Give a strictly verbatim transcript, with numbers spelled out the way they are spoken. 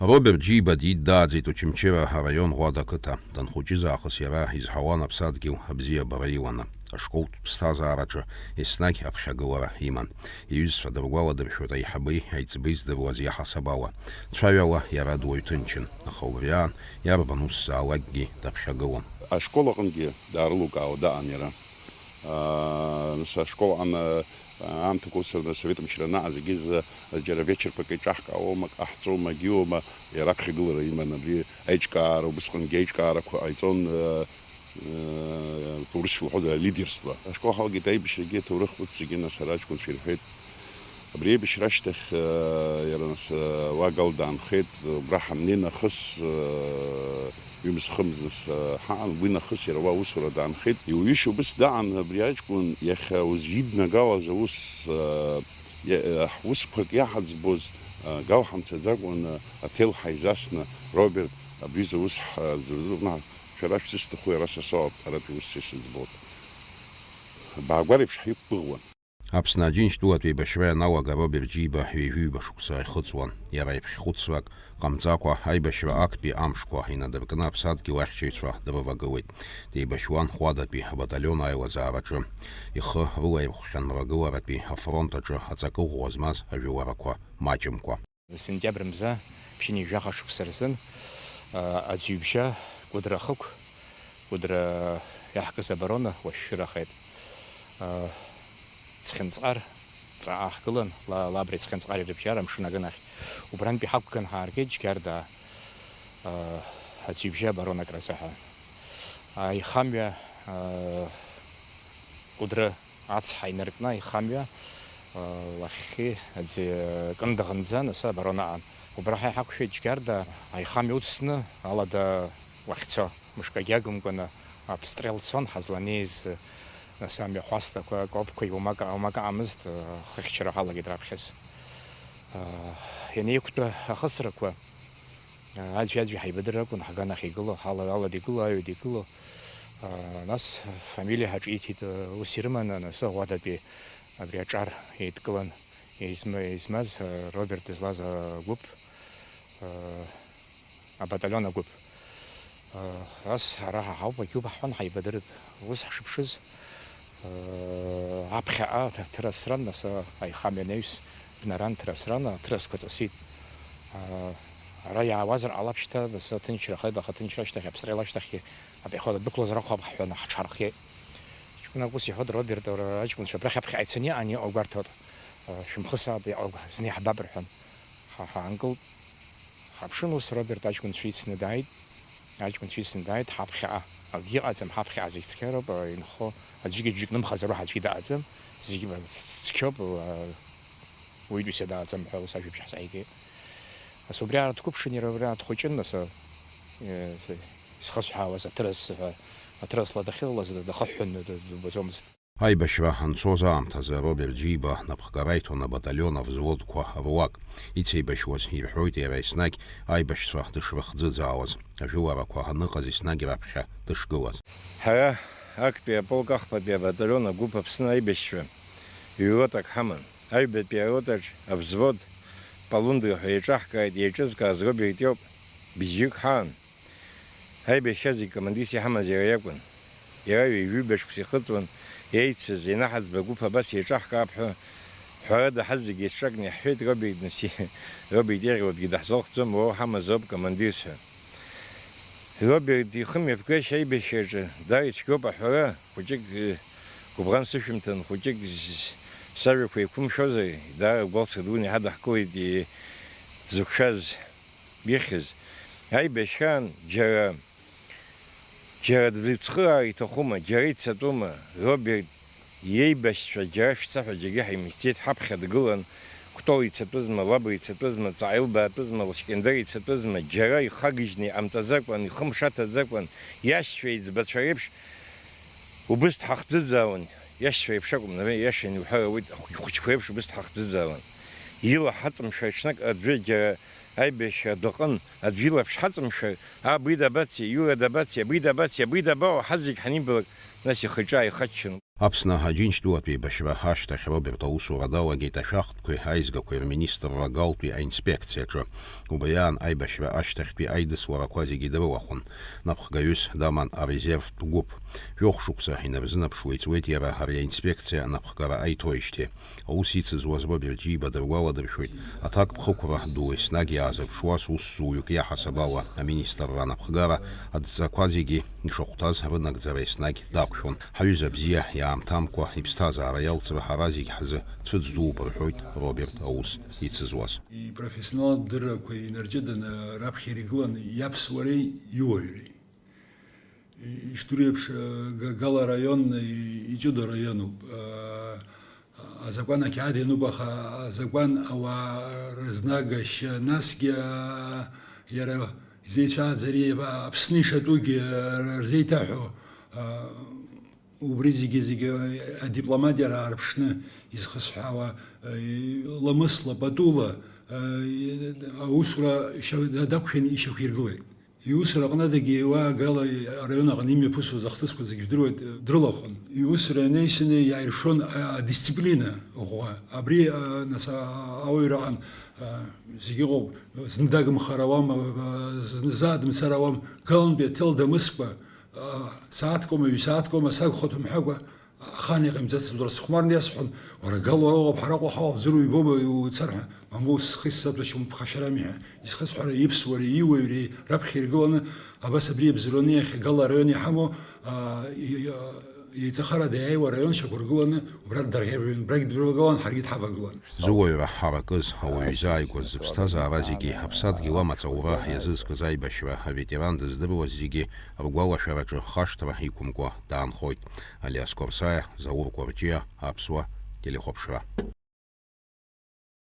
Роберт Џьиба диддааӡеит Очамчыра араион Ӷәада ақыҭа. Данхәыҷыз аахыс иара изҳауан аԥсадгьыл абзиабара иуаны. Ашколтә ԥсҭазаараҿы еснагь аԥхьагылара иман. Иҩызцәа дыргәаладыршәоит аиҳабеи аиҵбеи здыруаз иаҳасаб ала. Цәаҩала иара дуаҩ ҭынчын, аха убри аан иарбан ус заалакгьы даԥхьагылон. Ашкол аҟынгьы даарылукаауа даан иара. Аа, нас ашкол аҟны, аа, аамҭақәа уцраны асовет мчра анаҟа зегьы рзы џьара вечерқәак еиҿаҳкаауоума, ак ҟаҳҵома, акгьы ыҟоума, иара аԥхьагылара иман абри аиҿкаара, убысҟангьы аиҿкаарақәа ҟаиҵон, аа, аа, урысшәа уҳәозар, алидерство. Ашкол ҳалагеит аибашьрагьы, аҭоурых ус зегьы, нас ара аҷкәынцәа ирҳәеит. Абри аибашьра ашьҭахь, э, иара нас, э, уа Гал даанхеит, убра ҳамнеи нахыс, э, ҩымз-хымз нас, э, ҳаан, уи нахыс иара уа аусура даанхеит. Иуҩышьа убыс даан абри аҷкәын, иахьа узиднагалаз аус, э, иа-, э, ҳусқәак иаҳаӡбоз, э, Гал ҳамцаӡакәаны, аҭел ҳаизасны, Роберт, абри заус ҳзырзыҟәнаҳ, шәара шәзысҭаху иара са соуп, аратәи ус исыӡбоит. Баагәареиԥш ҳиқәгәыӷуан. Аԥсны Аџьынџьтәылатә еибашьра ианалага Роберт Џьиба ҩажәиба шықәса ихыҵуан. Иара иԥхьхәыцрак ҟамҵакәа, аибашьра актәи амшқәа инадыркны аԥсадгьыл ахьчаҩцәа дрывагылеит. Деибашьуан Ӷәадатәи абаталион аилазаараҿы. Ихы рылаирхәхьан мрагыларатәи афронт аҿы аҵакы ӷәӷәа змаз ажәыларақәа маҷымкәа. Сентиабр мза ԥшьынҩажәаха шықәса рзын, а, аӡҩыбжьа Кәыдры ахықә, Кәыдры иаҳкыз оборона уашәшәырахеит. А, Цхьынҵҟар ҵаа ҳгылан, ла-, Лабреи Цхьынҵҟари рыбжьара амшын агынахь. Убрантәи ҳақәган ҳааргеит Џьгьарда, а, аӡҩыбжьа оборонак рзыҳәа. Аихамҩа, а, Кәыдры ацҳа инаркны аихамҩа, а, уаххьы аӡы кындыӷынӡа нас абарон аан. Убра ҳа иҳақәшәеит Џьгьарда, аихамҩа уцны алада уахьцо, мышкагьы агымкәаны аԥстрел цон ҳазланеиз, нас амҩахәасҭақәа, акопқәа иумак, аумак аамызт, хыхьчара ҳалагеит раԥхьаз. А, ианеиқәтәа ахысрақәа, Аӡәи-аӡәи ҳаибадырра акәын, ҳганахь игыло, ҳала-, алада игыло, аҩада игыло. Нас фамилиа ҳаҿиҭит, ус ирыманы, нас Ӷәадатәи абри аҿар еидкылан, еизма-, еизмаз, Роберт дызлаз агәыԥ, абаталион агәыԥ. Ас ара ҳауп, агьуп ҳҳәон, ҳаибадырт. Ус ҳшыԥшыз, Аԥхьаҟа ҭырасран, нас аихамҩа анаҩс бнаран, ҭырасран, аҭырасқәа ҵысит. Ара иаауазар ҟалап шьҭа, нас аҭынчра ахеит, аха аҭынчра ашьҭахь, аԥстрел ашьҭахьгьы апехота дәықәлозар акәхап ҳҳәан, ҳҽҳархиеит. Ҷкәынак ус иҳәоит, Роберт, уара аҷкәынцәа абрахь аԥхьаҟа ицаны иаан иҟоу гәарҭоит, шәымхысаап, иҟоу зны иаҳбап рҳәан. Ҳа ҳаанкылт, ҳаԥшын, ус Роберт аҷкәынцәа ицны дааит, аҷкәынцәа ицны дааит, ҳаԥхьаҟа акгьы ыҟаӡам, ҳаԥхьаҟа зегь цқьароуп, инхо аӡәгьы џьык нымхаӡароу аӡәгьы дыҟаӡам, зегьы цқьоуп, уаҩытәыҩса дааӡам ҳәа ус ажәабжь ҳзааигеит. Нас убри аара дқәыԥшын, иара убри аара дхәыҷын, нас, э, исхысҳәаауаз аҭырас ҳәа, аҭырасла дахьыҟалаз дахыҳәҳәаны дыббаӡомызт. Аибашьра анцоз аамҭазы Роберт Џьиба напхгара иҭон абаталион авзводқәа руак. Ицеибашьуаз ирҳәоит, иара еснагь аибашьцәа дышрыхӡыӡаауаз, ажәыларақәа аныҟаз еснагь раԥхьа дышгылаз. Ҳара актәи аполк ахԥатәи абаталион агәыԥ Аԥсны аибашьцәа ҩ-ротак ҳаман. Аҩбатәи аротаҿ авзвод Полундра ҳәа еиҿаҳкааит, еиҿызкааз Роберт иоуп, бжьҩык ҳаан. Аибашьра зегь командирс иҳамаз иара иакәын. Иара ҩажәи ҩба шықәса ихыҵуан, еицыз, ианаҳаӡба агәыԥ абас еиҿаҳкаап ҳәа, ҳәарада, ҳазегьы еицҿакны иаҳҳәеит, Роберт, нас, Роберт иаӷьуа аӡәгьы даҳзалхӡом, уа уҳамазоуп командирс ҳәа. Роберт ихымҩаԥгашьа аибашьраҿы даара ицәгьоуп аҳәара, хәыҷык, э, гәыбӷан сышәымҭан, хәыҷык з-, сажәақәа еиқәымшәозар, даара гәалсра дуны иҳадаҳкылеит, э, дзықәшәаз, ихьыз. Аибашьраан џьара, џьара дрыцхыраара иҭахума, џьара ицатәума, Роберт иеибашьцәа џьара шәца ҳәа џьаргьы ҳаимсӡеит, ҳаԥхьа дгылан, Кәтол ицатәызма, Лабра ицатәызма, Ҵаҟа илбаатәызма, Лашькьындар ицатәызма, џьара ихагыжьны иҟамҵаӡакәан, ихы мшаҭаӡакәан, иашьцәа еиҵбацәа реиԥш убыс дҳахӡыӡаауан, иашьцәа реиԥш акәым, наверное, иашан иуҳәар ауеит, ахәыҷқәа реиԥш убыс дҳахӡыӡаауан. Ила ҳаҵымшәар ҽнак аӡәы џьара аибашьра адәаҟын, аӡәы илаԥш ҳаҵымшәар, абри дабацеи, Иура дабацеи, абри дабацеи, абри дабаҟоу, ҳазегь ҳанибалак, нас ихы-иҿы ааихаччон. Аԥсны Аџьынџьтәылатә еибашьра ашьҭахь Роберт аусура далагеит ашәахтәқәеи аизгақәеи рминистрра Галтәи аинспекциаҿы. Убри аан аибашьра ашьҭахьтәи аидысларақәа зегьы дрылахәын. Напхгаҩыс даман арезервтә гәыԥ. Жәохә шықәса инарзынаԥшуа иҵуеит иара ари аинспекциа анапхгара аиҭоижьҭеи. Аус ицызуаз Роберт Џьиба дыргәаладыршәоит, аҭакԥхықәра ду еснагь иаазырԥшуаз усзуҩык иаҳасаб ала аминистрра анапхгара адҵақәа зегьы ишахәҭаз рынагӡара еснагь дақәшәон. Ҳаҩыза бзиа иаамҭамкәа иԥсҭазаара иалҵра ҳара зегь ҳзы цәыӡ дууп, рҳәоит Роберт аус ицызуаз. Ипрофессионалтә дыррақәа инарҷыданы раԥхьа иргыланы иаԥсуареи иуаҩреи. Ишдыру еиԥш, Гагала араион иҷыдоу араионуп. Азакәан ақьаад иануп, аха азакәан ауаа рызнагашьа, насгьы иара изеицәааӡари Аԥсны ишатәугьы рзеиҭаҳәо, убри зегьы-зегьы адипломатиара аарԥшны изхысҳәаауа, ламысла, патула аусура дақәшәан ишьақәиргылеит. Иусура аҟны адагьы уаагала араион аҟны имҩаԥысуаз ахҭысқәа зегьы жәдыруеит, дрылахәын. Иусура ианеисаны иааиршон адисциплина ӷәӷәа. Абри, нас, ауаҩраҟан зегьы ыҟоуп, зны дагымхар ауам, зны заа дымцар ауам, галантәи аҭел дамыскәа, сааҭкома, ҩ-сааҭкома сагхоит умҳәакәа, ахаан иҟаимҵацыз уара сыхәмарны иасҳәон, уара Гал уара уҟоуп, ҳара Аҟәа ҳауп, бзыруа ибома, уцар ҳәа, мамоу, схы исзаҭәашьом ԥхашьарами ҳәа. Изхысҳәара иԥсуареи иуаҩреи раԥхьа иргыланы, абас абри иабзоураны иахьа Гал араион иҳамоу, аа, и-, и-, еиҵахарада иааиуа араион шьақәыргыланы, убра дарӷьаҩын, убрагь дырлагылан, ҳаргьы дҳавагылан. Зуаҩра ҳаракыз, ауаҩы изааигәаз зыԥсҭазаара зегьы, аԥсадгьыл амаҵ аура иазызкыз аибашьра аветеран дыздыруаз зегьы ргәалашәараҿы хашҭра иқәымкәа даанхоит. Алиас Корсаиа, Заур Кәарҷиа, Аԥсуа телехәаԥшра.